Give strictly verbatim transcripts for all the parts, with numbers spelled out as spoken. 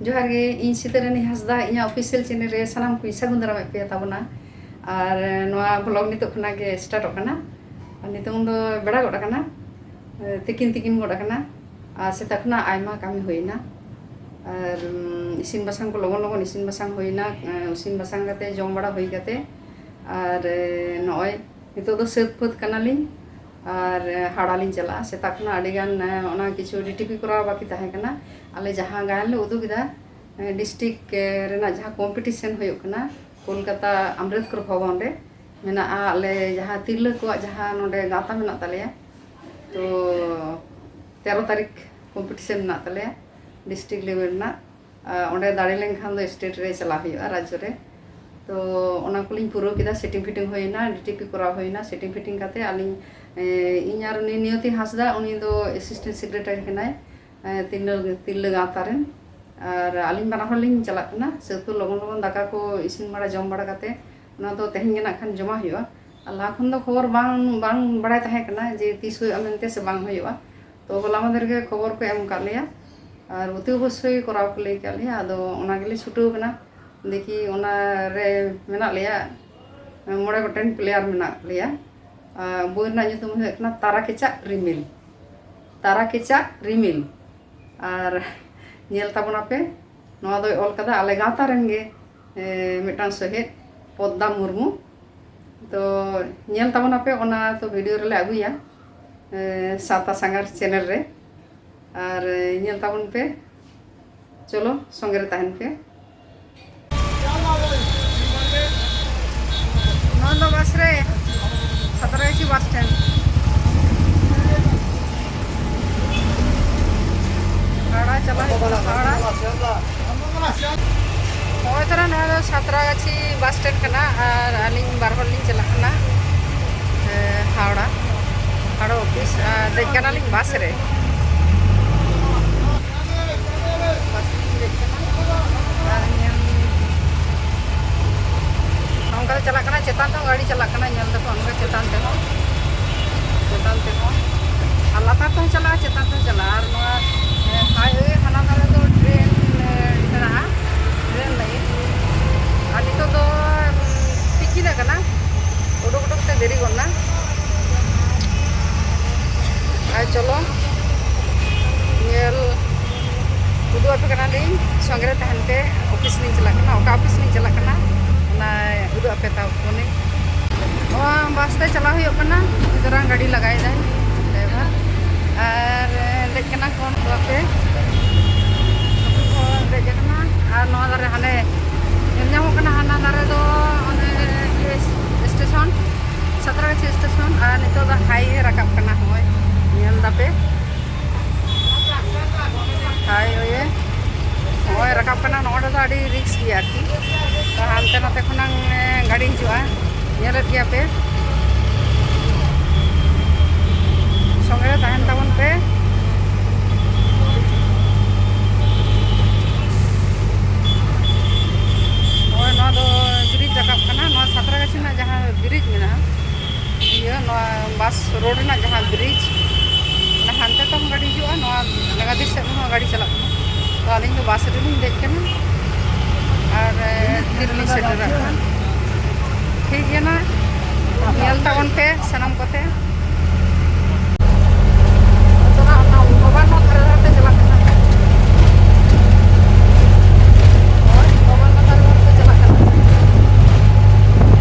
ᱡᱚᱦᱟᱨ ᱜᱮ, ᱤᱧ ᱥᱤᱛᱟᱹᱨᱟᱹᱱᱤ ᱦᱟᱸᱥᱫᱟ, ᱤᱧᱟᱹᱜ ᱚᱯᱷᱤᱥᱤᱭᱟᱞ ᱪᱮᱱᱮᱞ ᱨᱮ ᱥᱟᱱᱟᱢ ᱠᱚᱧ ᱥᱟᱹᱜᱩᱱ ᱫᱟᱨᱟᱢᱮᱫ ᱯᱮᱭᱟ ᱛᱟᱵᱚᱱᱟ᱾ ᱟᱨ ᱱᱚᱣᱟ ᱵᱞᱚᱜ ᱱᱤᱛᱚᱜ ᱠᱷᱚᱱᱟᱜ ᱜᱮ ᱥᱴᱟᱨᱴᱚᱜ ᱠᱟᱱᱟ᱾ ᱟᱨ ᱱᱤᱛᱚᱝ ᱫᱚ ᱵᱮᱲᱟ ᱜᱚᱫ ᱟᱠᱟᱱᱟ, ᱛᱤᱠᱤᱱ ᱛᱤᱠᱤᱱ ᱜᱚᱫ ᱟᱠᱟᱱᱟ᱾ ᱟᱨ ᱥᱮᱛᱟᱜ ᱠᱷᱚᱱᱟᱜ ᱟᱭᱢᱟ ᱠᱟᱹᱢᱤ ᱦᱩᱭᱱᱟ᱾ ᱟᱨ ᱩᱢ, ᱤᱥᱤᱱ ᱵᱟᱥᱟᱝ ᱠᱚ ᱞᱚᱜᱚᱱ ᱞᱚᱜᱚᱱ ᱤᱥᱤᱱ ᱵᱟᱥᱟᱝ ᱦᱩᱭᱱᱟ᱾ ᱮᱸ, ᱤᱥᱤᱱ ᱵᱟᱥᱟᱝ ᱠᱟᱛᱮ, ᱡᱚᱢ ᱵᱟᱲᱟ ᱦᱩᱭ ᱠᱟᱛᱮ, ᱟᱨ ᱮ, ᱱᱚᱜᱼᱚᱭ ᱱᱤᱛᱚᱜ ᱫᱚ ᱥᱟᱹᱛ ᱯᱷᱟᱹᱛ ᱠᱟᱱᱟᱞᱤᱧ᱾ ᱟᱨ ᱮ, ᱦᱟᱣᱲᱟ ᱞᱤᱧ ᱪᱟᱞᱟᱜᱼᱟ᱾ ᱥᱮᱛᱟᱜ ᱠᱷᱚᱱᱟᱜ ᱟᱹᱰᱤ ᱜᱟᱱ ᱮ, ᱚᱱᱟ ᱠᱤᱪᱷᱩ ᱰᱤᱴᱤᱯᱤ ᱠᱚᱨᱟᱣ ᱵᱟᱹᱠᱤ ᱛᱟᱦᱮᱸ ᱠᱟᱱᱟ᱾ ᱟᱞᱮ ᱡᱟᱦᱟᱸ ᱜᱟᱭᱟᱱ ᱞᱮ ᱩᱫᱩᱜ ᱮᱫᱟ, ᱮ, ᱰᱤᱥᱴᱨᱤᱠᱴ ᱮ, ᱨᱮᱱᱟᱜ ᱡᱟᱦᱟᱸ ᱠᱚᱢᱯᱤᱴᱤᱥᱚᱱ ᱦᱩᱭᱩᱜ ᱠᱟᱱᱟ ᱠᱳᱞᱠᱟᱛᱟ ᱟᱢᱵᱮᱫᱽᱠᱚᱨ ᱵᱷᱚᱵᱚᱱ ᱨᱮ ᱢᱮᱱᱟᱜᱼᱟ᱾ ᱟᱞᱮ ᱡᱟᱦᱟᱸ ᱛᱤᱨᱞᱟᱹ ᱠᱚᱣᱟᱜ ᱡᱟᱦᱟᱸ ᱱᱚᱰᱮ ᱜᱟᱶᱛᱟ ᱢᱮᱱᱟᱜ ᱛᱟᱞᱮᱭᱟ, ᱛᱚ ᱛᱮᱨᱚ ᱛᱟᱹᱨᱤᱠᱷ ᱠᱚᱢᱯᱤᱴᱤᱥᱚᱱ ᱢᱮᱱᱟᱜ ᱛᱟᱞᱮᱭᱟ ᱰᱤᱥᱴᱨᱤᱠᱴ ᱞᱮᱵᱮᱞ ᱨᱮᱱᱟᱜ᱾ ᱟᱨ ᱚᱸᱰᱮ ᱫᱟᱲᱮ ᱞᱮᱱᱠᱷᱟᱱ ᱫᱚ ᱥᱴᱮᱴ ᱨᱮ ᱪᱟᱞᱟᱣ ᱦᱩᱭᱩᱜᱼᱟ, ᱨᱟᱡᱽᱡᱚ ᱨᱮ᱾ ᱛᱚ ᱚᱱᱟ ᱠᱚᱞᱤᱧ ᱯᱩᱨᱟᱹᱣ ᱠᱮᱫᱟ, ᱥᱮᱴᱤᱝ ᱯᱷᱤᱴᱤᱝ ᱦᱩᱭᱱᱟ, ᱰᱤᱴᱤᱯᱤ ᱠᱚᱨᱟᱣ ᱦᱩᱭᱱᱟ᱾ ᱥᱮᱴᱤᱝ ᱯᱷᱤᱴᱤᱝ ᱠᱟᱛᱮ ᱟᱹᱞᱤᱧ, ᱮ, ᱤᱧ ᱟᱨ ᱩᱱᱤ ᱱᱤᱭᱚᱛᱤ ᱦᱟᱸᱥᱫᱟ, ᱩᱱᱤ ᱫᱚ ᱮᱥᱤᱥᱴᱮᱱᱴ ᱥᱮᱠᱨᱮᱴᱟᱨᱤ ᱠᱟᱱᱟᱭ, ᱮ, ᱛᱤᱨᱞᱟᱹ, ᱛᱤᱨᱞᱟᱹ ᱜᱟᱶᱛᱟ ᱨᱮᱱ᱾ ᱟᱨ ᱟᱹᱞᱤᱧ ᱵᱟᱱᱟ ᱦᱚᱲ ᱞᱤᱧ ᱪᱟᱞᱟᱜ ᱠᱟᱱᱟ᱾ ᱥᱟᱹᱛ ᱠᱚ ᱞᱚᱜᱚᱱ ᱞᱚᱜᱚᱱ ᱫᱟᱠᱟ ᱠᱚ ᱤᱥᱤᱱ ᱵᱟᱲᱟ, ᱡᱚᱢ ᱵᱟᱲᱟ ᱠᱟᱛᱮ, ᱚᱱᱟ ᱫᱚ ᱛᱮᱦᱮᱧ ᱜᱮ ᱱᱟᱜ ᱠᱷᱟᱱ ᱡᱚᱢᱟ ᱦᱩᱭᱩᱜᱼᱟ᱾ ᱟᱨ ᱞᱟᱦᱟ ᱠᱷᱚᱱ ᱫᱚ ᱠᱷᱚᱵᱚᱨ ᱵᱟᱝ, ᱵᱟᱝ ᱵᱟᱲᱟᱭ ᱛᱟᱦᱮᱸ ᱠᱟᱱᱟ ᱡᱮ ᱛᱤᱥ ᱦᱩᱭᱩᱜᱼᱟ ᱢᱮᱱᱛᱮ ᱥᱮ ᱵᱟᱝ ᱦᱩᱭᱩᱜᱼᱟ᱾ ᱛᱚ ᱦᱚᱞᱟ ᱢᱟᱫᱷᱮᱨ ᱜᱮ ᱠᱷᱚᱵᱚᱨ ᱠᱚ ᱮᱢ ᱠᱟᱜ ᱞᱮᱭᱟ, ᱟᱨ ᱚᱛᱤ ᱚᱵᱚᱥᱥᱳᱭ ᱠᱚᱨᱟᱣ ᱠᱚ ᱞᱟᱹᱭ ᱠᱟᱜ ᱞᱮᱭᱟ᱾ ᱟᱫᱚ ᱚᱱᱟ ᱜᱮᱞᱮ ᱪᱷᱩᱴᱟᱹᱣ ᱠᱟᱱᱟ᱾ ᱫᱮᱠᱷᱤ, ᱚᱱᱟ ᱨᱮ ᱢᱮᱱᱟᱜ ᱞᱮᱭᱟ, ᱢᱚᱬᱮ ᱜᱚᱴᱮᱱ ᱯᱞᱮᱭᱟᱨ ᱢᱮᱱᱟᱜ ᱞᱮᱭᱟ᱾ ᱟᱨ ᱵᱳᱭ ᱨᱮᱱᱟᱜ ᱧᱩᱛᱩᱢ ᱦᱩᱭᱩᱜ ᱠᱟᱱᱟ ᱛᱟᱨᱟ ᱠᱮᱪᱟᱜ ᱨᱤᱢᱤᱞ᱾ ᱛᱟᱨᱟ ᱠᱮᱪᱟᱜ ᱨᱤᱢᱤᱞ᱾ ᱟᱨ ᱧᱮᱞ ᱛᱟᱵᱚᱱᱟᱯᱮ, ᱱᱚᱣᱟ ᱫᱚᱭ ᱚᱞ ᱠᱟᱫᱟ ᱟᱞᱮ ᱜᱟᱶᱛᱟ ᱨᱮᱱ ᱜᱮ, ᱮ, ᱢᱤᱫᱴᱟᱝ ᱥᱚᱦᱮᱫ, ᱯᱚᱫᱽᱫᱟ ᱢᱩᱨᱢᱩ᱾ ᱛᱚ ᱧᱮᱞ ᱛᱟᱵᱚᱱᱟᱯᱮ, ᱚᱱᱟ ᱛᱚ ᱵᱷᱤᱰᱤᱭᱳ ᱨᱮᱞᱮ ᱟᱹᱜᱩᱭᱟ, ᱮ, ᱥᱟᱶᱛᱟ ᱥᱟᱸᱜᱷᱟᱨ ᱪᱮᱱᱮᱞ ᱨᱮ᱾ ᱟᱨ, ᱮ, ᱧᱮᱞ ᱛᱟᱵᱚᱱ ᱯᱮ᱾ ᱪᱚᱞᱚ, ᱥᱚᱸᱜᱮ ᱨᱮ ᱛᱟᱦᱮᱱ ᱯᱮ᱾ ᱱᱚᱣᱟ ᱫᱚ ᱵᱟᱥ ᱨᱮ, ᱥᱟᱸᱛᱨᱟᱜᱟᱹᱪᱷᱤ ᱵᱟᱥ ᱥᱴᱮᱱᱰ᱾ ᱦᱟᱣᱲᱟ ᱪᱟᱞᱟᱜ ᱦᱩᱭᱩᱜ ᱠᱟᱱᱟ, ᱦᱟᱣᱲᱟ᱾ ᱱᱚᱜᱼᱚᱭ ᱛᱚᱨᱟ ᱱᱚᱣᱟ ᱫᱚ ᱥᱟᱸᱛᱨᱟᱜᱟᱹᱪᱷᱤ ᱵᱟᱥ ᱥᱴᱮᱱᱰ ᱠᱟᱱᱟ ᱟᱨ ᱟᱹᱞᱤᱧ ᱵᱟᱨ ᱦᱚᱲ ᱞᱤᱧ ᱪᱟᱞᱟᱜ ᱠᱟᱱᱟ, ᱮ, ᱦᱟᱣᱲᱟ, ᱦᱟᱣᱲᱟ ᱚᱯᱷᱤᱥ᱾ ᱟᱨ ᱫᱮᱡ ᱠᱟᱱᱟᱞᱤᱧ ᱵᱟᱥ ᱨᱮ᱾ ᱵᱟᱥ ᱨᱮᱞᱤᱧ ᱫᱮᱡ ᱠᱟᱱᱟ᱾ ᱟᱨ ᱧᱮᱞ, ᱱᱚᱝᱠᱟ ᱛᱮ ᱪᱟᱞᱟᱜ ᱠᱟᱱᱟ, ᱪᱮᱛᱟᱱ ᱛᱮᱦᱚᱸ ᱜᱟᱹᱰᱤ ᱪᱟᱞᱟᱜ ᱠᱟᱱᱟ, ᱧᱮᱞ ᱫᱟᱠᱚ ᱚᱱᱠᱟ ᱪᱮᱛᱟᱱ ᱛᱮᱦᱚᱸ, ᱪᱮᱛᱟᱱ ᱛᱮᱦᱚᱸ᱾ ᱟᱨ ᱞᱟᱛᱟᱨ ᱛᱮᱦᱚᱸ ᱪᱟᱞᱟᱜᱼᱟ, ᱪᱮᱛᱟᱱ ᱛᱮᱦᱚᱸ ᱪᱟᱞᱟᱜᱼᱟ᱾ ᱟᱨ ᱱᱚᱣᱟ, ᱮ, ᱦᱟᱭᱣᱮ ᱦᱟᱱᱟ ᱫᱷᱟᱨᱮ ᱫᱚ ᱴᱨᱮᱱ, ᱮ, ᱥᱚᱸᱜᱮ ᱨᱮ ᱛᱟᱦᱮᱱ ᱯᱮ᱾ ᱚᱯᱷᱤᱥ ᱞᱤᱧ ᱪᱟᱞᱟᱜ ᱠᱟᱱᱟ, ᱚᱠᱟ ᱚᱯᱷᱤᱥ ᱞᱤᱧ ᱪᱟᱞᱟᱜ ᱠᱟᱱᱟ ᱚᱱᱟ ᱩᱫᱩᱜ ᱟᱯᱮ ᱛᱟᱵᱚᱱᱟᱹᱧ᱾ ᱱᱚᱣᱟ ᱵᱟᱥ ᱛᱮ ᱪᱟᱞᱟᱣ ᱦᱩᱭᱩᱜ ᱠᱟᱱᱟ, ᱩᱱᱤ ᱛᱚᱨᱟ ᱜᱟᱹᱰᱤ ᱞᱟᱜᱟᱭᱮᱫᱟᱭ ᱰᱨᱟᱭᱵᱷᱟᱨ᱾ ᱟᱨ ᱫᱮᱡ ᱠᱟᱱᱟ ᱠᱚ ᱱᱚᱣᱟ ᱯᱮ, ᱱᱩᱠᱩ ᱠᱚ ᱫᱮᱡ ᱟᱠᱟᱱᱟ᱾ ᱟᱨ ᱱᱚᱣᱟ ᱫᱷᱟᱨᱮ ᱦᱟᱱᱮ ᱧᱮᱞ ᱧᱟᱢᱚᱜ ᱠᱟᱱᱟ, ᱦᱟᱱᱟ ᱫᱷᱟᱨᱮ ᱫᱚ ᱚᱱᱮ ᱤᱭᱟᱹ ᱥᱴᱮᱥᱚᱱ, ᱥᱟᱸᱛᱨᱟᱜᱟᱪᱷᱤ ᱥᱴᱮᱥᱚᱱ᱾ ᱟᱨ ᱱᱤᱛᱚᱜ ᱫᱚ ᱦᱟᱭᱣᱮ ᱨᱟᱠᱟᱵ ᱠᱟᱱᱟ, ᱱᱚᱜᱼᱚᱭ ᱧᱮᱞ ᱫᱟᱯᱮ᱾ ᱦᱟᱭᱣᱮ, ᱱᱚᱜᱼᱚᱭ ᱨᱟᱠᱟᱵ ᱠᱟᱱᱟ᱾ ᱱᱚᱜᱼᱚ ᱱᱚᱰᱮ ᱫᱚ ᱟᱹᱰᱤ ᱨᱤᱠᱥ ᱜᱮᱭᱟ ᱟᱨᱠᱤ, ᱛᱚ ᱦᱟᱱᱛᱮ ᱱᱟᱛᱮ ᱠᱷᱚᱱᱟᱝ ᱮ, ᱜᱟᱹᱰᱤ ᱦᱤᱡᱩᱜᱼᱟ, ᱧᱮᱞᱮᱫ ᱜᱮᱭᱟ ᱯᱮ᱾ ᱥᱚᱸᱜᱮ ᱨᱮ ᱛᱟᱦᱮᱱ ᱛᱟᱵᱚᱱ ᱯᱮ᱾ ᱱᱚᱜᱼᱚᱭ ᱱᱚᱣᱟ ᱫᱚ ᱵᱨᱤᱡᱽ ᱨᱟᱠᱟᱵ ᱠᱟᱱᱟ, ᱱᱚᱣᱟ ᱥᱟᱸᱛᱨᱟᱜᱟᱪᱷᱤ ᱨᱮᱱᱟᱜ ᱡᱟᱦᱟᱸ ᱵᱨᱤᱡᱽ ᱢᱮᱱᱟᱜᱼᱟ, ᱤᱭᱟᱹ, ᱱᱚᱣᱟ ᱵᱟᱥ ᱨᱳᱰ ᱨᱮᱱᱟᱜ ᱡᱟᱦᱟᱸ ᱵᱨᱤᱡᱽ, ᱚᱱᱟ ᱦᱟᱱᱛᱮ ᱛᱮᱦᱚᱸ ᱜᱟᱹᱰᱤ ᱦᱤᱡᱩᱜᱼᱟ, ᱱᱚᱣᱟ ᱢᱮᱜᱟᱫᱤᱥ ᱥᱮᱫ ᱦᱚᱸ ᱜᱟᱹᱰᱤ ᱪᱟᱞᱟᱜ ᱠᱟᱱᱟ᱾ ᱛᱚ ᱟᱹᱞᱤᱧ ᱫᱚ ᱵᱟᱥ ᱨᱮᱞᱤᱧ ᱫᱮᱡ ᱠᱟᱱᱟ ᱟᱨ ᱮ, ᱛᱤᱨᱮᱞᱤᱧ ᱥᱮᱴᱮᱨᱚᱜ ᱠᱟᱱ᱾ ᱴᱷᱤᱠ ᱜᱮᱭᱟ ᱱᱟ, ᱧᱮᱞ ᱛᱟᱵᱚᱱ ᱯᱮ ᱥᱟᱱᱟᱢ ᱠᱚᱛᱮ᱾ ᱛᱚᱨᱟ ᱚᱱᱟ ᱜᱚᱵᱷᱚᱨᱱᱚᱨ ᱫᱷᱟᱨᱮ ᱫᱷᱟᱨᱮ ᱛᱮ ᱪᱟᱞᱟᱜ ᱠᱟᱱᱟ᱾ ᱦᱳᱭ, ᱜᱚᱵᱷᱚᱨᱱᱚᱨ ᱫᱷᱟᱨᱮ ᱫᱷᱟᱨᱮ ᱛᱮ ᱪᱟᱞᱟᱜ ᱠᱟᱱᱟ᱾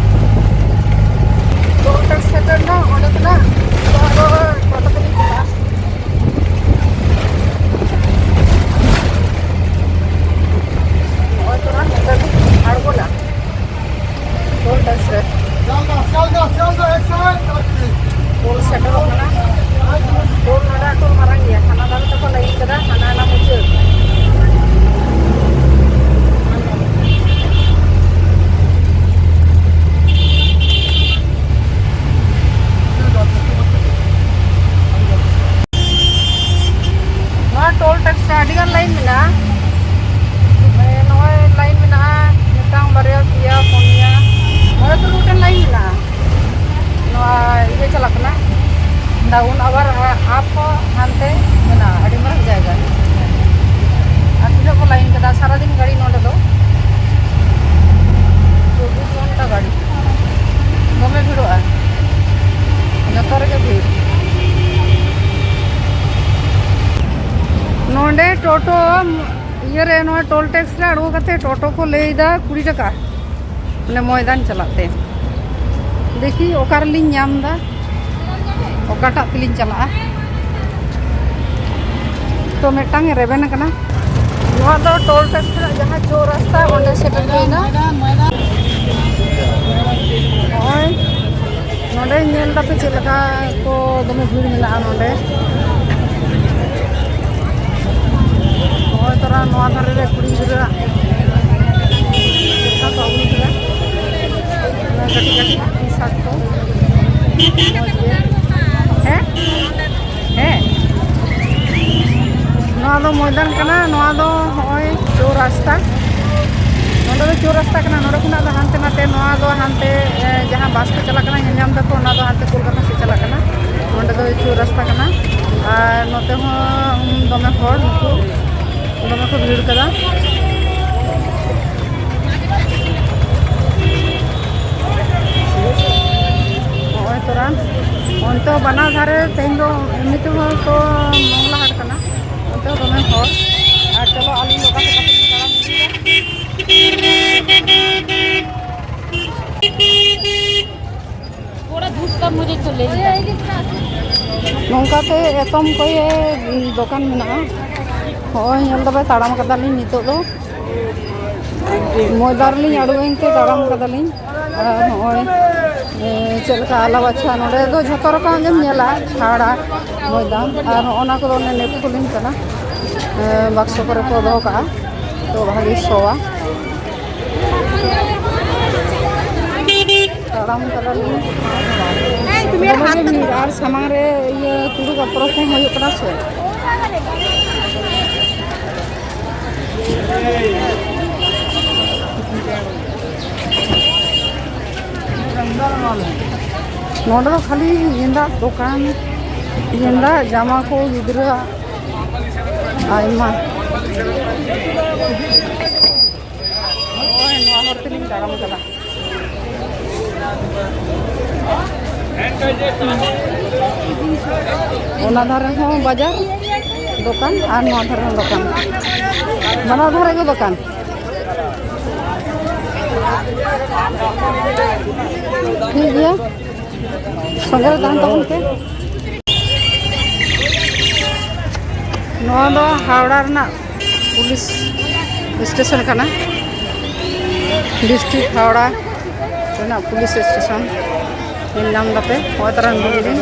ᱴᱳᱞ ᱴᱮᱠᱥ ᱥᱮᱴᱮᱨ ᱮᱱᱟ, ᱚᱸᱰᱮ ᱠᱷᱚᱱᱟᱜ ᱟᱫᱚ ᱴᱳᱴᱳ ᱛᱮᱞᱤᱧ ᱪᱟᱞᱟᱜᱼᱟ᱾ ᱱᱚᱜᱼᱚᱭ ᱛᱚᱨᱟ ᱱᱚᱛᱮ ᱞᱤᱧ ᱟᱬᱜᱚᱱᱟ᱾ ᱴᱳᱞ ᱴᱮᱠᱥ ᱨᱮ᱾ ᱴᱳᱞ ᱥᱮᱴᱮᱨᱚᱜ ᱠᱟᱱᱟ᱾ ᱴᱳᱞ ᱱᱚᱰᱮ ᱴᱳᱞ ᱢᱟᱨᱟᱝ ᱜᱮᱭᱟ, ᱦᱟᱱᱟ ᱫᱷᱟᱨᱮ ᱛᱮᱠᱚ ᱞᱟᱭᱤᱱ ᱤᱭᱟᱹᱨᱮ, ᱱᱚᱣᱟ ᱴᱳᱞ ᱴᱮᱠᱥ ᱨᱮ ᱟᱬᱜᱚ ᱠᱟᱛᱮ ᱴᱳᱴᱳ ᱠᱚ ᱞᱟᱹᱭ ᱮᱫᱟ ᱠᱩᱲᱤ ᱴᱟᱠᱟ, ᱢᱟᱱᱮ ᱢᱚᱭᱫᱟᱱ ᱪᱟᱞᱟᱜ ᱛᱮ᱾ ᱫᱮᱠᱷᱤ ᱚᱠᱟ ᱨᱮᱞᱤᱧ ᱧᱟᱢ ᱮᱫᱟ, ᱚᱠᱟᱴᱟᱜ ᱛᱮᱞᱤᱧ ᱪᱟᱞᱟᱜᱼᱟ᱾ ᱛᱚ, ᱢᱤᱫᱴᱟᱝ ᱮ ᱨᱮᱵᱮᱱ ᱟᱠᱟᱱᱟ᱾ ᱱᱚᱣᱟ ᱫᱚ ᱴᱳᱞ ᱴᱮᱠᱥ ᱨᱮᱱᱟᱜ ᱡᱟᱦᱟᱸ ᱪᱳᱨ ᱨᱟᱥᱛᱟ, ᱚᱸᱰᱮ ᱥᱮᱴᱮᱨ ᱦᱩᱭᱱᱟ᱾ ᱱᱚᱜᱼᱚᱭ ᱱᱚᱰᱮ ᱧᱮᱞ ᱫᱟᱯᱮ ᱪᱮᱫ ᱞᱮᱠᱟ ᱠᱚ, ᱫᱚᱢᱮ ᱵᱷᱤᱲ ᱢᱮᱱᱟᱜᱼᱟ ᱱᱚᱰᱮ᱾ ᱱᱚᱜᱼᱚᱭ ᱛᱚᱨᱟ ᱱᱚᱣᱟ ᱫᱷᱟᱨᱮ ᱨᱮ ᱠᱩᱲᱤ ᱜᱤᱫᱽᱨᱟᱹ ᱪᱮᱫ ᱞᱮᱠᱟ ᱠᱚ ᱟᱹᱜᱩ ᱠᱮᱫᱟ, ᱠᱟᱹᱴᱤᱡ ᱠᱟᱹᱴᱤᱡ ᱴᱤ ᱥᱟᱨᱴ ᱠᱚ᱾ ᱢᱚᱡᱽ ᱜᱮ᱾ ᱦᱮᱸ? ᱦᱮᱸ᱾ ᱱᱚᱣᱟ ᱫᱚ ᱢᱚᱭᱫᱟᱱ ᱠᱟᱱᱟ, ᱱᱚᱣᱟ ᱫᱚ ᱦᱚᱸᱜᱼᱚᱭ ᱪᱳᱨ ᱨᱟᱥᱛᱟ᱾ ᱱᱚᱰᱮ ᱫᱚ ᱪᱳᱨ ᱨᱟᱥᱛᱟ ᱠᱟᱱᱟ, ᱱᱚᱰᱮ ᱠᱷᱚᱱᱟᱜ ᱫᱚ ᱦᱟᱱᱛᱮ ᱱᱟᱛᱮ, ᱱᱚᱣᱟ ᱫᱚ ᱦᱟᱱᱛᱮ, ᱮ, ᱡᱟᱦᱟᱸ ᱵᱟᱥ ᱠᱚ ᱪᱟᱞᱟᱜ ᱠᱟᱱᱟ, ᱧᱮᱞ ᱧᱟᱢ ᱫᱟᱠᱚ, ᱚᱱᱟ ᱫᱚ ᱦᱟᱱᱛᱮ ᱠᱳᱞᱠᱟᱛᱟ ᱥᱮᱫ ᱪᱟᱞᱟᱜ ᱠᱟᱱᱟ᱾ ᱱᱚᱰᱮ ᱫᱚ ᱪᱳᱨ ᱨᱟᱥᱛᱟ ᱠᱟᱱᱟ᱾ ᱟᱨ ᱱᱚᱛᱮ ᱦᱚᱸ, ᱩᱸ, ᱫᱚᱢᱮ ᱦᱚᱲ, ᱱᱩᱠᱩ ᱫᱚᱢᱮ ᱠᱚ ᱵᱷᱤᱲ ᱠᱟᱫᱟ᱾ ᱱᱚᱜᱼᱚᱭ ᱛᱚᱨᱟ ᱚᱱᱛᱮ ᱵᱟᱱᱟᱨ ᱫᱷᱟᱨᱮ ᱛᱮᱦᱮᱧ ᱫᱚ ᱮᱢᱱᱤ ᱛᱮᱦᱚᱸ ᱛᱚ ᱢᱚᱝᱜᱚᱞᱟ ᱦᱟᱴ ᱠᱟᱱᱟ, ᱚᱱᱛᱮ ᱦᱚᱸ ᱫᱚᱢᱮ ᱦᱚᱲ᱾ ᱟᱨ ᱪᱚᱞᱚ, ᱟᱹᱞᱤᱧ ᱫᱚ ᱚᱠᱟ ᱥᱮᱫ ᱠᱟᱹᱴᱤᱡ ᱞᱤᱧ ᱫᱟᱬᱟᱱ ᱤᱫᱤᱭᱮᱫᱟ᱾ थोड़ा धूप का मुझे तो ले लिया। ᱱᱚᱝᱠᱟᱛᱮ ᱮᱛᱚᱢ ᱠᱚᱭᱮ ᱫᱚᱠᱟᱱ ᱢᱮᱱᱟᱜᱼᱟ᱾ ᱦᱚᱸᱜᱼᱚᱭ ᱧᱮᱞ ᱫᱟᱯᱮ, ᱛᱟᱲᱟᱢ ᱠᱟᱫᱟᱞᱤᱧ ᱱᱤᱛᱚᱜ ᱫᱚ᱾ ᱢᱚᱭᱫᱟᱱ ᱨᱮᱞᱤᱧ ᱟᱬᱜᱚᱭᱮᱱ ᱛᱮ ᱛᱟᱲᱟᱢ ᱠᱟᱫᱟᱞᱤᱧ᱾ ᱟᱨ ᱱᱚᱜᱼᱚᱭ, ᱮ, ᱪᱮᱫ ᱞᱮᱠᱟ ᱟᱞᱟᱣ ᱟᱪᱪᱷᱟ, ᱱᱚᱰᱮ ᱫᱚ ᱡᱷᱚᱛᱚ ᱨᱚᱠᱚᱢ ᱜᱮᱢ ᱧᱮᱞᱟ, ᱪᱷᱟᱲᱟ ᱢᱚᱭᱫᱟᱱ᱾ ᱟᱨ ᱱᱚᱜᱼᱚ ᱱᱟ ᱠᱚᱫᱚ ᱚᱱᱮ ᱱᱮᱯᱠᱤᱱ ᱠᱟᱱᱟ, ᱮ, ᱵᱟᱠᱥᱚ ᱠᱚᱨᱮ ᱠᱚ ᱫᱚᱦᱚ ᱠᱟᱜᱼᱟ, ᱛᱚ ᱵᱷᱟᱜᱮ ᱥᱚᱣᱟ᱾ ᱛᱟᱲᱟᱢ ᱠᱟᱫᱟᱞᱤᱧ᱾ ᱫᱚᱢᱮ ᱜᱮ ᱵᱷᱤᱲ, ᱟᱨ ᱥᱟᱢᱟᱝ ᱨᱮ ᱤᱭᱟᱹ ᱛᱩᱲᱩᱠ ᱯᱚᱨᱚᱵᱽ ᱠᱚᱦᱚᱸ ᱦᱩᱭᱩᱜ ᱠᱟᱱᱟ ᱥᱮ᱾ ᱱᱚᱰᱮ ᱫᱚ ᱠᱷᱟᱹᱞᱤ ᱜᱮᱸᱫᱟᱜ ᱫᱚᱠᱟᱱ, ᱜᱮᱸᱫᱟᱜ, ᱡᱟᱢᱟ ᱠᱚ, ᱜᱤᱫᱽᱨᱟᱹᱣᱟᱜ ᱟᱭᱢᱟ᱾ ᱱᱚᱜᱼᱚᱭ ᱱᱚᱣᱟ ᱦᱚᱨ ᱛᱮᱞᱤᱧ ᱛᱟᱲᱟᱢ ᱠᱟᱫᱟ᱾ ᱚᱱᱟ ᱫᱷᱟᱨᱮ ᱦᱚᱸ ᱵᱟᱡᱟᱨ, ᱫᱚᱠᱟᱱ ᱟᱨ ᱱᱚᱣᱟ ᱫᱷᱟᱨᱮ ᱦᱚᱸ ᱫᱚᱠᱟᱱ, ᱵᱟᱱᱟᱨ ᱫᱷᱟᱨᱮ ᱜᱮ ᱫᱚᱠᱟᱱ᱾ ᱴᱷᱤᱠ ᱜᱮᱭᱟ, ᱥᱚᱸᱜᱮ ᱨᱮ ᱛᱟᱦᱮᱱ ᱛᱟᱵᱚᱱ ᱯᱮ᱾ ᱱᱚᱣᱟ ᱫᱚ ᱦᱟᱣᱲᱟ ᱨᱮᱱᱟᱜ ᱯᱩᱞᱤᱥ ᱥᱴᱮᱥᱚᱱ ᱠᱟᱱᱟ, ᱰᱤᱥᱴᱨᱤᱠᱴ ᱦᱟᱣᱲᱟ ᱨᱮᱱᱟᱜ ᱯᱩᱞᱤᱥ ᱥᱴᱮᱥᱚᱱ᱾ ᱧᱮᱞ ᱧᱟᱢ ᱫᱟᱯᱮ, ᱱᱚᱜᱼᱚᱭ ᱛᱟᱨᱟᱱ ᱵᱤᱞᱰᱤᱝ,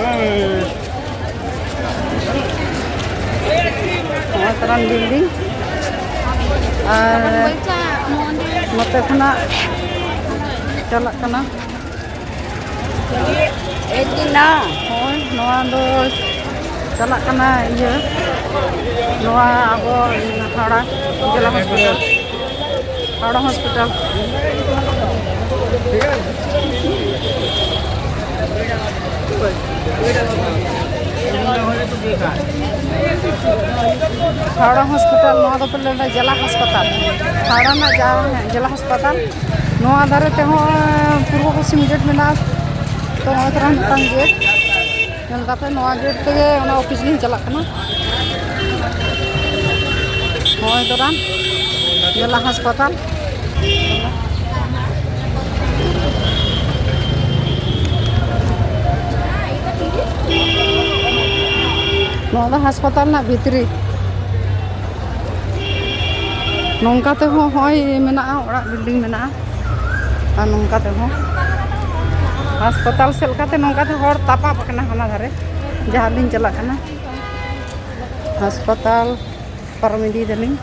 ᱱᱚᱜᱼᱚᱭ ᱛᱟᱨᱟᱱ ᱵᱤᱞᱰᱤᱝ᱾ ᱟᱨ ᱱᱚᱛᱮ ᱠᱷᱚᱱᱟᱜ ᱪᱟᱞᱟᱜ ᱠᱟᱱᱟ᱾ ᱦᱳᱭ, ᱱᱚᱣᱟ ᱫᱚ ᱪᱟᱞᱟᱜ ᱠᱟᱱᱟ ᱤᱭᱟᱹ, ᱱᱚᱣᱟ ᱟᱵᱚ ᱦᱟᱣᱲᱟ ᱡᱮᱞᱟ hospital, Howrah hospital. Howrah hospital, ᱱᱚᱣᱟ ᱫᱚ ᱯᱮ ᱞᱟᱹᱭᱫᱟ ᱡᱮᱞᱟ ᱦᱟᱥᱯᱟᱛᱟᱞ, ᱦᱟᱣᱲᱟ ᱨᱮᱱᱟᱜ ᱡᱟ-, ᱦᱮᱸ, ᱡᱮᱞᱟ ᱦᱟᱥᱯᱟᱛᱟᱞ᱾ ᱱᱚᱣᱟ ᱫᱷᱟᱨᱮ ᱛᱮᱦᱚᱸ ᱯᱩᱨᱵᱚ ᱯᱚᱥᱪᱤᱢ ᱜᱮᱴ ᱢᱮᱱᱟᱜᱼᱟ, ᱛᱚ ᱱᱚᱜᱼᱚᱭ ᱛᱚᱨᱟ ᱢᱤᱫᱴᱟᱝ ᱜᱮᱴ ᱧᱮᱞ ᱫᱟᱯᱮ, ᱱᱚᱣᱟ ᱜᱮᱴ ᱛᱮᱜᱮ ᱚᱱᱟ ᱚᱯᱷᱤᱥ ᱞᱤᱧ ᱪᱟᱞᱟᱜ ᱠᱟᱱᱟ᱾ ᱱᱚᱜᱼᱚᱭ ᱛᱚᱨᱟ ᱡᱮᱞᱟ ᱦᱟᱥᱯᱟᱛᱟᱞ᱾ ᱱᱚᱣᱟ ᱫᱚ ᱦᱟᱥᱯᱟᱛᱟᱞ ᱨᱮᱱᱟᱜ ᱵᱷᱤᱛᱨᱤ᱾ ᱱᱚᱝᱠᱟ ᱛᱮᱦᱚᱸ ᱦᱚᱸᱜᱼᱚᱭ ᱢᱮᱱᱟᱜᱼᱟ, ᱚᱲᱟᱜ ᱵᱤᱞᱰᱤᱝ ᱢᱮᱱᱟᱜᱼᱟ᱾ ᱟᱨ ᱱᱚᱝᱠᱟ ᱛᱮᱦᱚᱸ ᱦᱟᱥᱯᱟᱛᱟᱞ ᱥᱮᱫ ᱞᱮᱠᱟᱛᱮ ᱱᱚᱝᱠᱟᱛᱮ ᱦᱚᱲ ᱛᱟᱯᱟᱵ ᱟᱠᱟᱱᱟ ᱦᱟᱱᱟ ᱫᱷᱟᱨᱮ, ᱡᱟᱦᱟᱸ ᱞᱤᱧ ᱪᱟᱞᱟᱜ ᱠᱟᱱᱟ ᱦᱟᱥᱯᱟᱛᱟᱞ᱾ ᱯᱟᱨᱚᱢ ᱤᱫᱤᱭ ᱫᱟᱞᱤᱧ᱾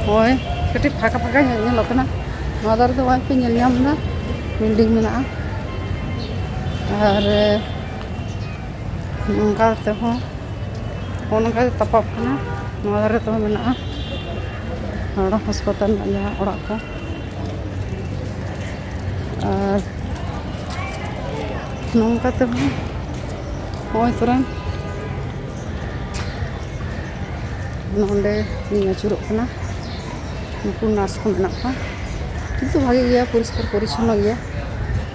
ᱱᱚᱜᱼᱚᱭ ᱠᱟᱹᱴᱤᱡ ᱯᱷᱟᱸᱠᱟ ᱯᱷᱟᱸᱠᱟ ᱧᱚᱜ ᱧᱮᱞᱚᱜ ᱠᱟᱱᱟ᱾ ᱱᱚᱣᱟ ᱫᱷᱟᱨᱮ ᱫᱚ ᱱᱚᱜᱼᱚᱭ ᱯᱮ ᱧᱮᱞ ᱧᱟᱢ ᱮᱫᱟ, ᱵᱤᱞᱰᱤᱝ ᱢᱮᱱᱟᱜᱼᱟ᱾ ᱟᱨ ᱱᱚᱝᱠᱟ ᱛᱮᱦᱚᱸ ᱱᱚᱜᱼᱚ ᱱᱚᱝᱠᱟ ᱜᱮ ᱛᱟᱯᱟᱵ ᱠᱟᱱᱟ᱾ ᱱᱚᱣᱟ ᱫᱷᱟᱨᱮ ᱛᱮᱦᱚᱸ ᱢᱮᱱᱟᱜᱼᱟ ᱦᱟᱣᱲᱟ ᱦᱟᱥᱯᱟᱛᱟᱞ ᱨᱮᱱᱟᱜ ᱡᱟᱦᱟᱸ ᱚᱲᱟᱜ ᱠᱚ᱾ ᱟᱨ ᱱᱚᱝᱠᱟ ᱛᱮᱦᱚᱸ ᱱᱚᱜᱼᱚᱭ ᱛᱚᱨᱟ ᱱᱚᱸᱰᱮ ᱞᱤᱧ ᱟᱹᱪᱩᱨᱚᱜ ᱠᱟᱱᱟ᱾ ᱱᱩᱠᱩ ᱱᱟᱨᱥ ᱠᱚ ᱢᱮᱱᱟᱜ ᱠᱚᱣᱟ, ᱠᱤᱱᱛᱩ ᱵᱷᱟᱜᱮ ᱜᱮᱭᱟ, ᱯᱚᱨᱤᱥᱠᱟᱨ ᱯᱚᱨᱤᱪᱷᱚᱱᱱᱚ ᱜᱮᱭᱟ᱾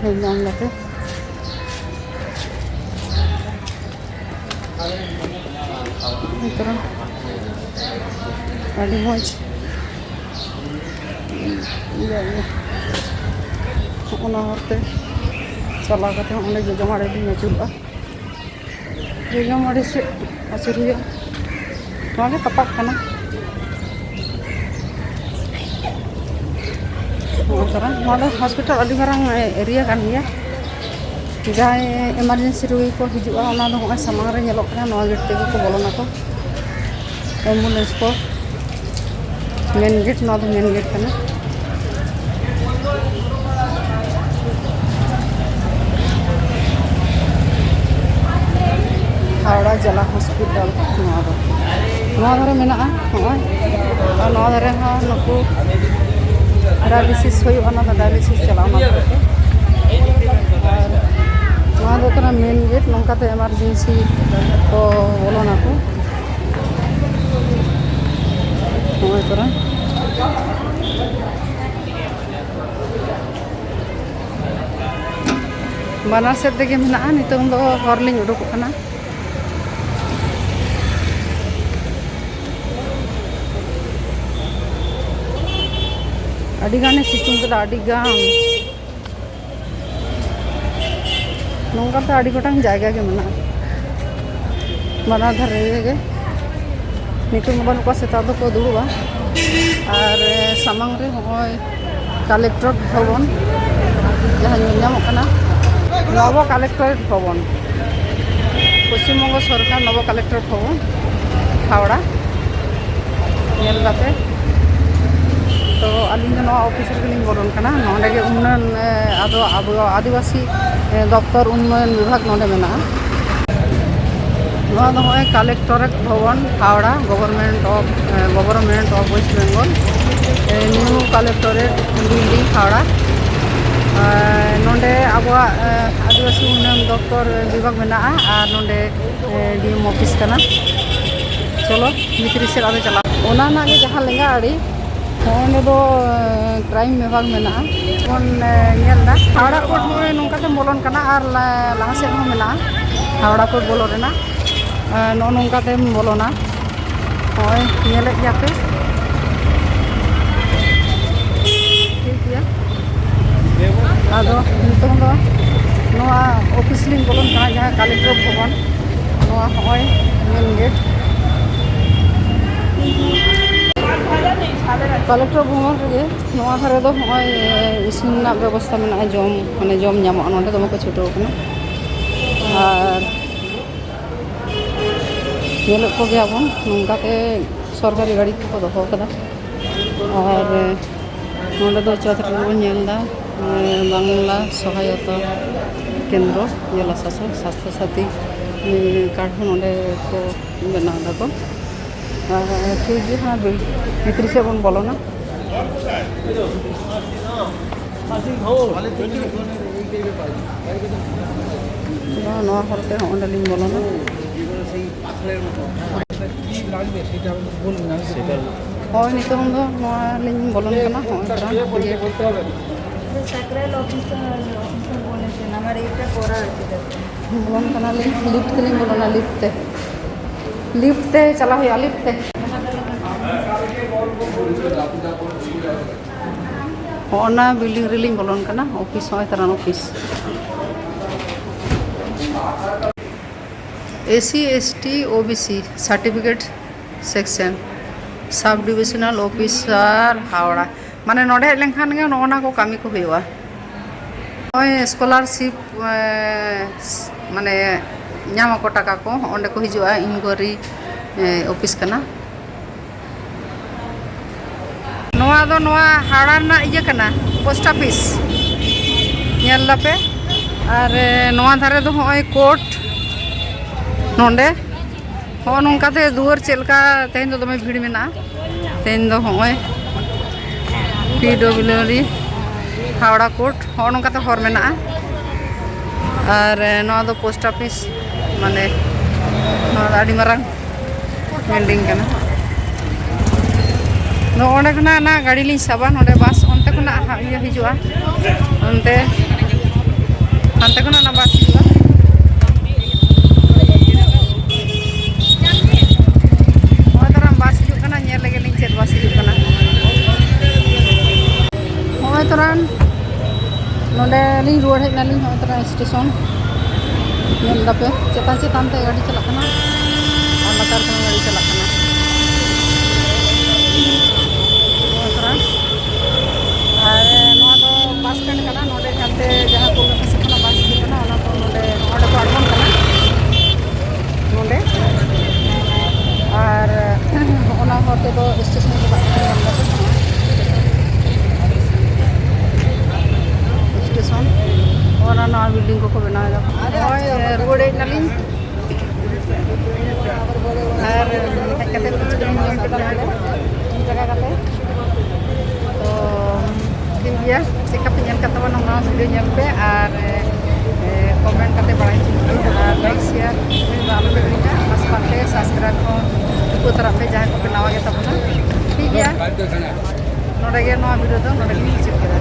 ᱧᱮᱞ ᱧᱟᱢ ᱫᱟᱯᱮ᱾ ᱛᱚᱨᱟ ᱟᱹᱰᱤ ᱢᱚᱡᱽ᱾ ᱤᱭᱟᱹ, ᱤᱭᱟᱹ᱾ ᱚᱱᱟ ᱦᱚᱨᱛᱮ ᱪᱟᱞᱟᱣ ᱠᱟᱛᱮ ᱚᱸᱰᱮ ᱡᱚᱡᱚᱢᱟᱲᱮ ᱞᱤᱧ ᱟᱹᱪᱩᱨᱚᱜᱼᱟ᱾ ᱡᱚᱡᱚᱢᱟᱲᱮ ᱥᱮᱫ ᱟᱹᱪᱩᱨ ᱦᱩᱭᱩᱜᱼᱟ᱾ ᱱᱚᱣᱟ ᱜᱮ ᱛᱟᱯᱟᱜ ᱠᱟᱱᱟ᱾ ᱱᱚᱣᱟ ᱠᱚᱨᱮ, ᱱᱚᱣᱟ ᱫᱚ ᱦᱚᱥᱯᱤᱴᱟᱞ ᱟᱹᱰᱤ ᱢᱟᱨᱟᱝ ᱮᱨᱤᱭᱟ ᱠᱟᱱ ᱜᱮᱭᱟ᱾ ᱡᱟᱦᱟᱸᱭ ᱮᱢᱟᱨᱡᱮᱱᱥᱤ ᱨᱩᱜᱤ ᱠᱚ ᱦᱤᱡᱩᱜᱼᱟ, ᱚᱱᱟ ᱫᱚ ᱱᱚᱜᱼᱚᱭ ᱥᱟᱢᱟᱝ ᱨᱮ ᱧᱮᱞᱚᱜ ᱠᱟᱱᱟ, ᱱᱚᱣᱟ ᱜᱮᱴ ᱛᱮᱜᱮ ᱠᱚ ᱵᱚᱞᱚᱱᱟ ᱠᱚ᱾ ᱮᱢᱵᱩᱞᱮᱱᱥ ᱠᱚ, ᱢᱮᱱ ᱜᱮᱴ, ᱱᱚᱣᱟ ᱫᱚ ᱢᱮᱱ ᱜᱮᱴ ᱠᱟᱱᱟ᱾ ᱦᱟᱣᱲᱟ ᱡᱮᱞᱟ ᱦᱚᱥᱯᱤᱴᱟᱞ ᱱᱚᱣᱟ ᱫᱚ᱾ ᱱᱚᱣᱟ ᱫᱷᱟᱨᱮ ᱢᱮᱱᱟᱜᱼᱟ, ᱱᱚᱜᱼᱚᱭ᱾ ᱟᱨ ᱱᱚᱣᱟ ᱫᱷᱟᱨᱮ ᱦᱚᱸ ᱱᱩᱠᱩ ᱰᱟᱭᱟᱞᱤᱥᱤᱥ ᱦᱩᱭᱩᱜᱼᱟ, ᱚᱱᱟ ᱫᱚ ᱰᱟᱭᱟᱞᱤᱥᱤᱥ ᱪᱟᱞᱟᱜᱼᱟ, ᱚᱱᱟ ᱫᱷᱟᱨᱮ ᱛᱮ᱾ ᱟᱨ ᱱᱚᱣᱟ ᱫᱚ ᱠᱟᱱᱟ ᱢᱮᱱ ᱜᱮᱴ, ᱱᱚᱝᱠᱟᱛᱮ ᱮᱢᱟᱨᱡᱮᱱᱥᱤ ᱠᱚ ᱵᱚᱞᱚᱱᱟᱠᱚ᱾ ᱱᱚᱜᱼᱚᱭ ᱛᱚᱨᱟ᱾ ᱵᱟᱱᱟᱨ ᱥᱮᱫ ᱛᱮᱜᱮ ᱢᱮᱱᱟᱜᱼᱟ᱾ ᱱᱤᱛᱚᱝ ᱫᱚ ᱦᱚᱨ ᱞᱤᱧ ᱩᱰᱩᱠᱚᱜ ᱠᱟᱱᱟ᱾ ᱟᱹᱰᱤ ᱜᱟᱱᱮ ᱥᱤᱛᱩᱝ ᱠᱮᱫᱟ, ᱟᱹᱰᱤ ᱜᱟᱱ᱾ ᱱᱚᱝᱠᱟᱛᱮ ᱟᱹᱰᱤ ᱜᱚᱴᱟᱝ ᱡᱟᱭᱜᱟ ᱜᱮ ᱢᱮᱱᱟᱜᱼᱟ ᱵᱟᱱᱟᱨ ᱫᱷᱟᱨᱮ ᱨᱮᱜᱮ᱾ ᱱᱤᱛᱚᱝ ᱫᱚ ᱵᱟᱹᱱᱩᱜ ᱠᱚᱣᱟ, ᱥᱮᱛᱟᱜ ᱫᱚᱠᱚ ᱫᱩᱲᱩᱵᱼᱟ᱾ ᱟᱨ ᱥᱟᱢᱟᱝ ᱨᱮ ᱱᱚᱜᱼᱚᱭ ᱠᱟᱞᱮᱠᱴᱚᱨ ᱵᱷᱚᱵᱚᱱ, ᱡᱟᱦᱟᱸ ᱧᱮᱞ ᱧᱟᱢᱚᱜ ᱠᱟᱱᱟ, ᱱᱚᱵᱚ ᱠᱟᱞᱮᱠᱴᱚᱨ ᱵᱷᱚᱵᱚᱱ, ᱯᱚᱥᱪᱤᱢ ᱵᱚᱝᱜᱚ ᱥᱚᱨᱠᱟᱨ ᱱᱚᱵᱚ ᱠᱟᱞᱮᱠᱴᱚᱨ ᱵᱷᱚᱵᱚᱱ, ᱦᱟᱣᱲᱟ᱾ ᱧᱮᱞ ᱠᱟᱛᱮ ᱛᱚ ᱟᱹᱞᱤᱧ ᱫᱚ ᱱᱚᱣᱟ ᱚᱯᱷᱤᱥ ᱨᱮᱜᱮᱞᱤᱧ ᱵᱚᱞᱚᱱ ᱠᱟᱱᱟ᱾ ᱱᱚᱰᱮ ᱜᱮ ᱩᱱᱱᱚᱭᱚᱱ, ᱮ, ᱟᱫᱚ ᱟᱵᱚ ᱟᱹᱫᱤᱵᱟᱹᱥᱤ, ᱮ, ᱫᱚᱯᱛᱚᱨ ᱩᱱᱱᱚᱭᱚᱱ ᱵᱤᱵᱷᱟᱜᱽ ᱱᱚᱰᱮ ᱢᱮᱱᱟᱜᱼᱟ᱾ ᱱᱚᱣᱟ ᱫᱚ ᱱᱚᱜᱼᱚᱭ ᱠᱟᱞᱮᱠᱴᱚᱨᱮᱴ ᱵᱷᱚᱵᱚᱱ, Howrah, Government of, A, Government of West Bengal, A, new Collectorate building, Howrah. ᱮ, ᱱᱚᱰᱮ ᱟᱵᱚᱣᱟᱜ, ᱮ, ᱟᱹᱫᱤᱵᱟᱹᱥᱤ ᱩᱱᱱᱚᱭᱚᱱ ᱫᱚᱯᱛᱚᱨ ᱵᱤᱵᱷᱟᱜᱽ ᱢᱮᱱᱟᱜᱼᱟ ᱟᱨ ᱱᱚᱰᱮ ᱰᱤ ᱮᱢ ᱚᱯᱷᱤᱥ ᱠᱟᱱᱟ᱾ ᱪᱚᱞᱚ ᱵᱷᱤᱛᱨᱤ ᱥᱮᱫ ᱟᱫᱚ ᱪᱟᱞᱟᱜ᱾ ᱚᱱᱟ ᱨᱮᱱᱟᱜ ᱜᱮ ᱡᱟᱦᱟᱸ ᱞᱮᱸᱜᱟ ᱟᱲᱮ, ᱱᱚᱜᱼᱚᱭ ᱱᱚᱰᱮ ᱫᱚ, ᱮ, ᱠᱨᱟᱭᱤᱢ ᱵᱤᱵᱷᱟᱜᱽ ᱢᱮᱱᱟᱜᱼᱟ᱾ ᱵᱚᱱ, ᱮ, ᱧᱮᱞ ᱮᱫᱟ ᱦᱟᱣᱲᱟ ᱠᱳᱨᱴ, ᱱᱚᱜᱼᱚᱭ ᱱᱚᱝᱠᱟᱛᱮᱢ ᱵᱚᱞᱚᱱ ᱠᱟᱱᱟ ᱟᱨ ᱞᱟ-, ᱞᱟᱦᱟ ᱥᱮᱫ ᱦᱚᱸ ᱢᱮᱱᱟᱜᱼᱟ ᱦᱟᱣᱲᱟ ᱠᱳᱨᱴ ᱵᱚᱞᱚ ᱨᱮᱱᱟᱜ᱾ ᱟᱨ ᱱᱚᱜᱼᱚ ᱱᱚᱝᱠᱟ ᱛᱮᱢ ᱵᱚᱞᱚᱱᱟ᱾ ᱱᱚᱜᱼᱚᱭ ᱧᱮᱞᱮᱫ ᱜᱮᱭᱟ ᱯᱮ, ᱴᱷᱤᱠ ᱜᱮᱭᱟ᱾ ᱟᱫᱚ ᱱᱤᱛᱚᱝ ᱫᱚ ᱱᱚᱣᱟ ᱚᱯᱷᱤᱥ ᱞᱤᱧ ᱵᱚᱞᱚᱱ ᱠᱟᱱᱟ, ᱡᱟᱦᱟᱸ ᱠᱟᱞᱮᱠᱴᱚᱨ ᱵᱷᱚᱵᱚᱱ, ᱱᱚᱣᱟ ᱦᱚᱸᱜᱼᱚᱭ ᱢᱮᱱ ᱜᱮᱴ᱾ ᱠᱟᱞᱮᱠᱴᱚᱨ ᱵᱷᱚᱵᱚᱱ ᱨᱮᱜᱮ ᱱᱚᱣᱟ ᱫᱷᱟᱨᱮ ᱫᱚ ᱦᱚᱸᱜᱼᱚᱭ ᱤᱥᱤᱱ ᱨᱮᱱᱟᱜ ᱵᱮᱵᱚᱥᱛᱟ ᱢᱮᱱᱟᱜᱼᱟ, ᱡᱚᱢ, ᱢᱟᱱᱮ ᱡᱚᱢ ᱧᱟᱢᱚᱜᱼᱟ᱾ ᱱᱚᱸᱰᱮ ᱫᱚᱢᱮ ᱠᱚ ᱪᱷᱩᱴᱟᱹᱣ ᱠᱟᱱᱟ᱾ ᱟᱨ ᱧᱮᱞᱮᱫ ᱠᱚᱜᱮᱭᱟᱵᱚᱱ, ᱱᱚᱝᱠᱟᱛᱮ ᱥᱚᱨᱠᱟᱨᱤ ᱜᱟᱹᱰᱤ ᱠᱚᱠᱚ ᱫᱚᱦᱚ ᱠᱟᱫᱟ᱾ ᱟᱨ ᱱᱚᱸᱰᱮ ᱫᱚ ᱪᱚᱛ ᱨᱮᱵᱚᱱ ᱧᱮᱞ ᱮᱫᱟ, ᱵᱟᱝᱞᱟ ᱥᱚᱦᱟᱭᱚᱛᱟ ᱠᱮᱱᱫᱨᱚ, ᱡᱮᱞᱟ ᱥᱟᱥᱚᱱ, ᱥᱟᱥᱛᱷᱚ ᱥᱟᱛᱷᱤ ᱠᱟᱨᱰ ᱦᱚᱸ ᱱᱚᱸᱰᱮ ᱠᱚ ᱵᱮᱱᱟᱣ ᱫᱟᱠᱚ᱾ ᱟᱨ ᱴᱷᱤᱠ ᱜᱮ, ᱦᱟᱸᱜ ᱵᱷᱤᱛᱨᱤ ᱥᱮᱫ ᱵᱚᱱ ᱵᱚᱞᱚᱱᱟ᱾ ᱱᱚᱣᱟ, ᱱᱚᱣᱟ ᱦᱚᱨᱛᱮ ᱦᱚᱸ ᱚᱸᱰᱮ ᱞᱤᱧ ᱵᱚᱞᱚᱱᱟ᱾ ᱦᱳᱭ, ᱱᱤᱛᱚᱝ ᱫᱚ ᱱᱚᱣᱟ ᱞᱤᱧ ᱵᱚᱞᱚᱱ ᱠᱟᱱᱟ᱾ ᱦᱚᱸᱜᱼᱚᱭ ᱛᱟᱨᱟ ᱤᱭᱟᱹ᱾ ᱵᱚᱞᱚᱱ ᱠᱟᱱᱟᱞᱤᱧ, ᱞᱤᱯᱷᱴ ᱛᱮᱞᱤᱧ ᱵᱚᱞᱚᱱᱟ, ᱞᱤᱯᱷᱴ ᱛᱮ᱾ ᱞᱤᱯᱷᱴ ᱛᱮ ᱪᱟᱞᱟᱣ ᱦᱩᱭᱩᱜᱼᱟ, ᱞᱤᱯᱷᱴ ᱛᱮ᱾ ᱦᱚᱸᱜᱼᱚ ᱱᱟ ᱵᱤᱞᱰᱤᱝ ᱨᱮᱞᱤᱧ ᱵᱚᱞᱚᱱ ᱠᱟᱱᱟ, ᱚᱯᱷᱤᱥ, ᱦᱚᱸᱜᱼᱚᱭ ᱛᱟᱨᱟᱱ office. S C S T O B C certificate section, sub divisional officer ᱦᱟᱣᱲᱟ᱾ ᱢᱟᱱᱮ ᱱᱚᱰᱮ ᱦᱮᱡ ᱞᱮᱱᱠᱷᱟᱱ ᱜᱮ ᱱᱚᱜᱼᱚ ᱱᱟ ᱠᱚ ᱠᱟᱹᱢᱤ ᱠᱚ ᱦᱩᱭᱩᱜᱼᱟ᱾ ᱱᱚᱜᱼᱚᱭ ᱥᱠᱚᱞᱟᱨᱥᱤᱯ, ᱮᱸ, ᱢᱟᱱᱮ ᱧᱟᱢ ᱟᱠᱚ ᱴᱟᱠᱟ ᱠᱚ, ᱚᱸᱰᱮ ᱠᱚ ᱦᱤᱡᱩᱜᱼᱟ, ᱤᱱᱠᱩᱭᱟᱨᱤ, ᱮᱸ, ᱚᱯᱷᱤᱥ ᱠᱟᱱᱟ᱾ ᱱᱚᱣᱟ ᱫᱚ ᱱᱚᱣᱟ ᱦᱟᱣᱲᱟ ᱨᱮᱱᱟᱜ ᱤᱭᱟᱹ ᱠᱟᱱᱟ, ᱯᱳᱥᱴ ᱚᱯᱷᱤᱥ᱾ ᱧᱮᱞ ᱫᱟᱯᱮ? ᱟᱨ, ᱮ, ᱱᱚᱣᱟ ᱫᱷᱟᱨᱮ ᱫᱚ ᱦᱚᱸᱜᱼᱚᱭ ᱠᱳᱨᱴ᱾ ᱱᱚᱰᱮ ᱦᱚᱸᱜᱼᱚ ᱱᱚᱝᱠᱟᱛᱮ ᱫᱩᱣᱟᱹᱨ ᱪᱮᱫ ᱞᱮᱠᱟ, ᱛᱮᱦᱮᱧ ᱫᱚ ᱫᱚᱢᱮ ᱵᱷᱤᱲ ᱢᱮᱱᱟᱜᱼᱟ᱾ ᱛᱮᱦᱮᱧ ᱫᱚ ᱦᱚᱸᱜᱼᱚᱭ ᱯᱤ ᱰᱚᱵᱞᱤᱭᱩ ᱰᱤ ᱦᱟᱣᱲᱟ ᱠᱳᱨᱴ, ᱦᱚᱸᱜᱼᱚ ᱱᱚᱝᱠᱟᱛᱮ ᱦᱚᱨ ᱢᱮᱱᱟᱜᱼᱟ᱾ ᱟᱨ, ᱮ, ᱱᱚᱣᱟ ᱫᱚ ᱯᱳᱥᱴ ᱚᱯᱷᱤᱥ, ᱢᱟᱱᱮ ᱱᱚᱣᱟ ᱫᱚ ᱟᱹᱰᱤ ᱢᱟᱨᱟᱝ ᱵᱤᱞᱰᱤᱝ ᱠᱟᱱᱟ᱾ ᱱᱚᱜᱼᱚ ᱱᱚᱸᱰᱮ ᱠᱷᱚᱱᱟᱜ ᱚᱱᱟ ᱜᱟᱹᱰᱤ ᱞᱤᱧ ᱥᱟᱵᱟ, ᱱᱚᱸᱰᱮ ᱵᱟᱥ ᱚᱱᱛᱮ ᱠᱷᱚᱱᱟᱜ ᱦᱟ-, ᱤᱭᱟᱹ ᱦᱤᱡᱩᱜᱼᱟ, ᱚᱱᱛᱮ, ᱦᱟᱱᱛᱮ ᱠᱷᱚᱱᱟᱜ ᱚᱱᱟ ᱵᱟᱥ ᱦᱤᱡᱩᱜᱼᱟ᱾ ᱞᱤᱧ ᱨᱩᱣᱟᱹᱲ ᱦᱮᱡ ᱱᱟᱞᱤᱧ ᱱᱚᱜᱼᱚᱭ ᱛᱚᱨᱟ ᱥᱴᱮᱥᱚᱱ᱾ ᱧᱮᱞ ᱫᱟᱯᱮ ᱪᱮᱛᱟᱱ ᱪᱮᱛᱟᱱ ᱛᱮ ᱜᱟᱹᱰᱤ ᱪᱟᱞᱟᱜ ᱠᱟᱱᱟ ᱟᱨ ᱞᱟᱛᱟᱨ ᱠᱷᱚᱱ ᱜᱟᱹᱰᱤ ᱪᱟᱞᱟᱜ ᱠᱟᱱᱟ᱾ ᱱᱚᱜᱼᱚᱭ ᱛᱚᱨᱟ᱾ ᱟᱨ ᱱᱚᱣᱟ ᱫᱚ ᱵᱟᱥ ᱥᱴᱮᱱᱰ ᱠᱟᱱᱟ᱾ ᱱᱚᱰᱮ ᱦᱟᱱᱛᱮ ᱡᱟᱦᱟᱸ ᱠᱚ ᱯᱟᱥᱮ ᱠᱷᱚᱱᱟᱜ ᱵᱟᱥ ᱦᱤᱡᱩᱜ ᱠᱟᱱᱟ, ᱚᱱᱟ ᱠᱚ ᱱᱚᱰᱮ, ᱱᱚᱰᱮ ᱠᱚ ᱟᱬᱜᱚᱱ ᱠᱟᱱᱟ᱾ ᱱᱚᱰᱮ ᱟᱨ ᱚᱱᱟ ᱦᱚᱨ ᱛᱮᱫᱚ ᱥᱴᱮᱥᱚᱱ ᱪᱟᱞᱟᱜ ᱠᱟᱱᱟ᱾ ᱧᱮᱞ ᱫᱟᱯᱮ ᱥᱴᱮᱥᱚᱱ, ᱚᱱᱟ ᱱᱟᱣᱟ ᱵᱤᱞᱰᱤᱝ ᱠᱚᱠᱚ ᱵᱮᱱᱟᱣ ᱮᱫᱟ᱾ ᱱᱚᱜᱼᱚᱭ ᱨᱩᱣᱟᱹᱲ ᱦᱮᱡ ᱱᱟᱞᱤᱧ᱾ ᱟᱨ ᱦᱮᱡ ᱠᱟᱛᱮ ᱠᱤᱪᱷᱩ ᱫᱤᱱ ᱧᱮᱞ ᱠᱮᱫᱟ ᱱᱚᱰᱮ ᱢᱤᱫ ᱡᱟᱭᱜᱟ ᱠᱟᱛᱮ᱾ ᱛᱚ ᱴᱷᱤᱠ ᱜᱮᱭᱟ, ᱪᱮᱫ ᱞᱮᱠᱟ ᱯᱮ ᱧᱮᱞ ᱠᱮᱫ ᱛᱟᱵᱚᱱᱟ ᱱᱚᱣᱟ ᱵᱷᱤᱰᱤᱭᱳ ᱧᱮᱞ ᱯᱮ ᱟᱨ ᱠᱚᱢᱮᱱᱴ ᱠᱟᱛᱮ ᱵᱟᱲᱟᱭ ᱦᱚᱪᱚ ᱯᱮ ᱟᱨ ᱞᱟᱭᱤᱠ ᱥᱮᱭᱟᱨ ᱟᱞᱚ ᱯᱮ ᱦᱤᱲᱤᱧᱟ᱾ ᱚᱱᱟ ᱥᱟᱶᱛᱮ ᱥᱟᱵᱥᱠᱨᱟᱭᱤᱵ ᱦᱚᱸ ᱴᱷᱤᱠᱟᱹ ᱛᱟᱨᱟ ᱯᱮ ᱡᱟᱦᱟᱸᱭ ᱠᱚᱯᱮ ᱱᱟᱣᱟ ᱜᱮ ᱛᱟᱵᱚᱱᱟ᱾ ᱴᱷᱤᱠ ᱜᱮᱭᱟ, ᱱᱚᱰᱮ ᱜᱮ ᱱᱚᱣᱟ ᱵᱷᱤᱰᱤᱭᱳ ᱫᱚ ᱱᱚᱰᱮ ᱜᱮᱞᱤᱧ ᱢᱩᱪᱟᱹᱫ ᱠᱮᱫᱟ᱾